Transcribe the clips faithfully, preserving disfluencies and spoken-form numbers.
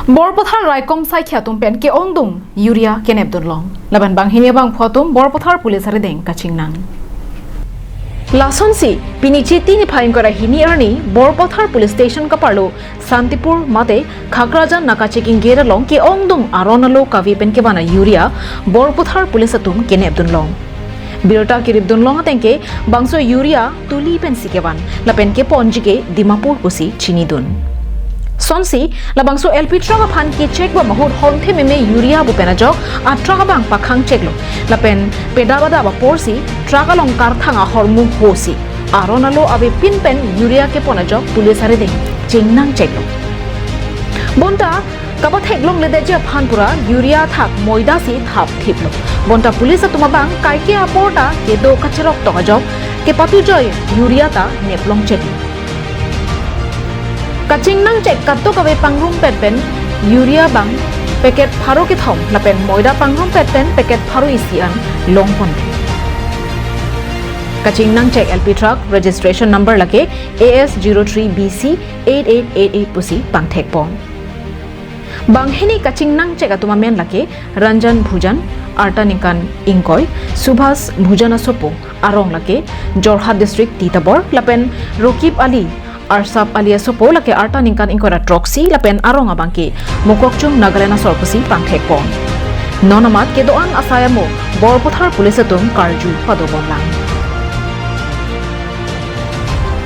Borpathar raikom saikhi atum pen ke-ongdung urea kenepdun long. Lapen banghini abangphu atum Borpathar police arideng kachingnang. Lasonsi, pini Chiti niphai ingkoi ra hini arni, Borpathar police station kaparlo, Santipur mate Khakrajan naka checking gate along ke-ongdung aron alo kave pen kevan a-urea, Borpathar police atum kenepdun long. Birta keripdun long ateng ke, bangso urea Tuli pensi kevan, lapen keponji ke Dimapur pusi chinidun. Sonsi, labangso L P truck aphan ke-check bom ahut honthe meme urea pu pen ajok, a-truck abang pakhang cheklo. Lapen pedap adap aporsi, truck along karthang ahormu hosi, aron alo avepin pen urea kepon ajok police arideng chingnang cheklo. Bonta, kapatheklongledetji aphan pura urea thak moida si thap thiplo. Bonta police atum abang kaike apor ta kedo kacherok tong ajok kepatujoi urea ta neplong cheklo. Kachingnang chek katok kave pangrumpet pen urea abang packet pharo kethom lapen moida pangrumpet pen packet pharo isi an longpon. Kachingnang chek L P truck registration number lake A S zero three B C eight eight eight eight pusi pangthekpon. Banghini kachingnang chek atum amen lake Ranjan Bhujan, arta ningkan ingkoi, Subhas Bhujan asopo, arong lake Jorhat District Titabor, lapen Rokib Ali, Arsap Ali asopo lake arta ningkan ingkoi ra throksi, lapen arong abang ke Mokokchung Nagaland asor pusi pangthekpon. Non amat kedo-an asai amo Borpathar police atum karju padobom lang.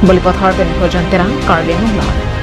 Balipathar pen Projan Terang, Karbi Anglong Live.